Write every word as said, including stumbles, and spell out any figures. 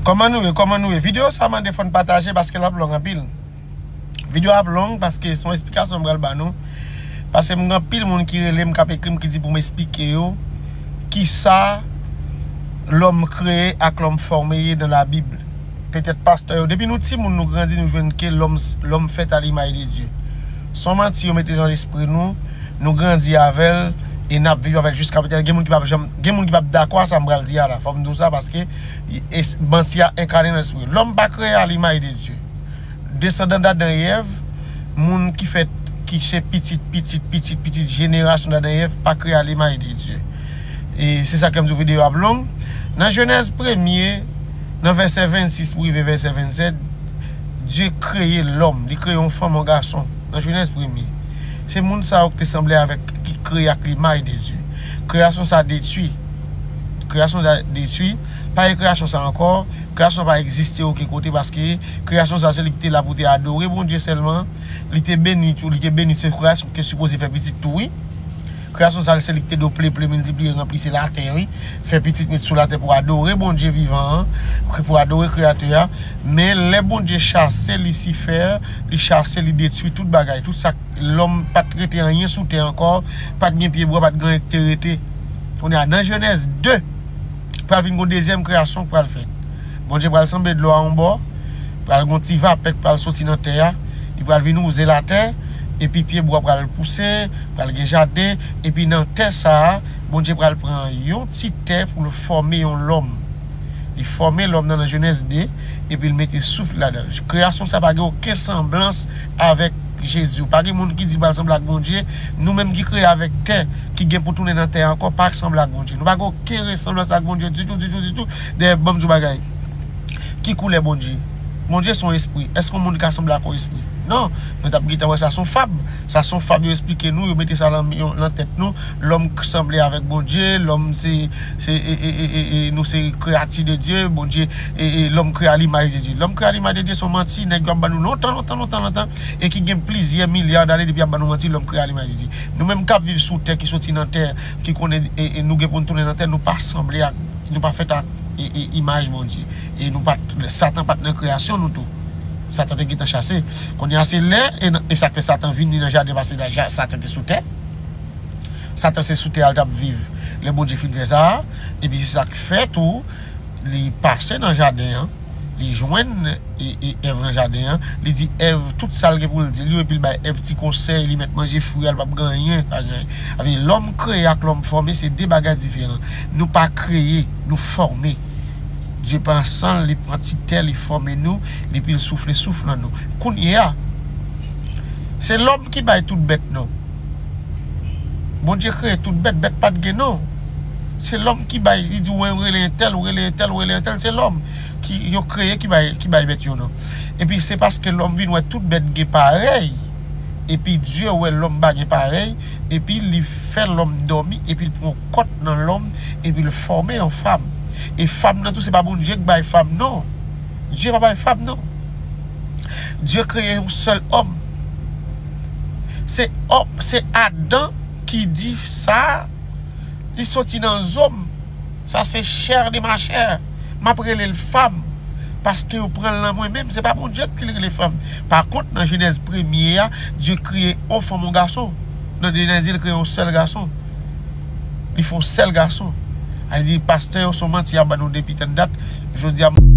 Kòman nou ye? Kòman nou ye? Videyo sa mande fò n pataje paske l ap long anpil. Videyo ap long paske se yon esplikasyon m pral ba nou. Paske m gen anpil moun ki rele m, k ap ekri m, ki di pou m esplike yo kisa lòm kreye ak lòm fòme ye nan Labib. Petèt pastè yo, depi nou timoun, nou grandi, nou jwenn ke l'homme, l'homme fait à l'image de Dieu. Se yon manti yo mete nan lespri nou, nou grandi avè l e n ap viv avè l jiska petèt. Gen moun ki p ap janm, gen moun ki p ap dakò a sa m pral di a la. Fò m di w sa paske e, e, manti a enkane nan lespri. Lòm pa kreye à l'image de Dieu. Desandan d'Adam e Èv, moun ki fèt, ki se pitit, pitit, pitit, pitit jenerasyon d'Adam e Èv, pa kreye à l'image de Dieu. E se sa k fè m di w videyo ap long. Nan Jenèz premye, nan vèsè vennsis pou rive vèsè vennsèt, Dye kreye lòm. Li kreye yon fanm, yon gason. Nan Jenèz premye. Se moun sa yo ki te sanble avèk, ki kreye ak limaj de Dye. Kreyasyon sa detwi. Kreyasyon sa detwi. Pa gen kreyasyon sa ankò. Kreyasyon pa egziste okenn kote paske kreyasyon sa se li ki te la pou te adore Bondye sèlman. Li te beni tou, li te beni, se kreyasyon ki te sipoze fè pitit tou, wi. Kreyasyon sa se li ki te dwe pleple, miltipliye, ranplise latè, wi. Fè pitit met sou latè pou adore Bondye vivan an, pou adore Kreyatè a. Men lè Bondye chase Lisifè, li chase, li detwi tout bagay, tout sa, lòm pa t rete anyen sou tè ankò, pa t gen pyebwa, pa t gen anyen ki te rete. Kounye a, nan Jenèz de, pral vin gon dezyèm kreyasyon k pral fèt. Bondye pral sanble dlo a yon bò, pral gon ti vapè k pral soti nan tè a, li pral vin wouze latè, epi pyebwa pral pouse, pral gen jaden, epi nan tè sa a, Bondye pral pran yon ti tè pou l fòme yon lòm. Li fòme lòm nan, nan Jenèz de, epi l mete souf ladan l. Kreyasyon sa pa gen okenn sanblans avèk Jezi. Pa gen moun ki di l pral sanble ak Bondye. Nou menm ki kreye avèk tè, ki gen pou tounen nan tè ankò, pa sanble ak Bondye. Nou pa gen okenn resanblans ak Bondye ditou, ditou, ditou. Dayè, ban m di w bagay. Ki koulè Bondye? Bondye se yon espri. Èske yon moun ka sanble ak yon espri? Non. Nou t ap gentan wè sa se yon fab. Sa se yon fab yo esplike nou, yo mete sa lan, yo, lan tèt nou. Lòm k sanble avèk Bondye, lòm se, se, e, e, e, e, e, nou se kreyati de Dye, Bondye, e, e, l'homme créé à l'image de Dieu. L'homme créé à l'image de Dieu se yon manti, nèg yo ap ban nou lontan, lontan, lontan, lontan, e ki gen plizyè milya dane depi y ap ban nou manti, l'homme créé à l'image de Dieu. Nou menm k ap viv sou tè, ki soti nan tè, ki konnen, e, e, nou gen pou n tounen nan tè, nou pa sanble ak, nou pa fèt ak, e, e, imaj Bondye. E nou pa t, Satan pa t nan kreyasyon nou tou. Satan te gentan chase. Kounye a se lè, e, e sa k fè Satan vini nan jaden, paske la, ja, Satan te sou tè. Satan se sou tè a l t ap viv. Lè Bondye fin fè sa, epi se sa k fè tou, li pase nan jaden an, li jwenn, e, e, Èv nan jaden an, li di Èv tout sa l gen pou l di l yo, epi l bay Èv ti konsèy, li mèt manje fwi a, l p ap gen anyen, pa gen anyen. Sa vle di, lòm kreye ak lòm fòme, se de bagay diferan. Nou pa kreye, nou fòme. Dye pran san l, li pran ti tè, li fòme nou, epi l soufle souf nan nou. Kounye a, se lòm ki bay tout bèt non. Bondye kreye tout bèt, bèt pa t gen non. Se lòm ki bay, li di, "Wen, ou rele entèl, ou rele entèl, ou rele entèl." Se lòm ki yo kreye ki bay, ki bay bèt yo non. Epi se paske lòm vin wè tout bèt gen parèy, epi Dye wè lòm pa gen parèy, epi li fè lòm dòmi, epi l pran yon kòt nan lòm, epi l fòme yon fanm. E fanm nan tou, se pa Bondye k bay fanm non. Dye pa bay fanm non. Dye kreye yon sèl òm. Se òm, se Adan ki di sa, li soti nan zo m. Sa se chè de ma chè. M ap rele l fanm. Paske yo pran l nan mwen menm, se pa Bondye ki rele fanm. Pa kont, nan Jenèz premye a, Dye kreye yon fanm, yon gason. Nan Jenèz, li kreye yon sèl gason. Li fè yon sèl gason. Sa vle di, pastè yo se yon manti y ap ban nou depi tann dat. Jodi a, m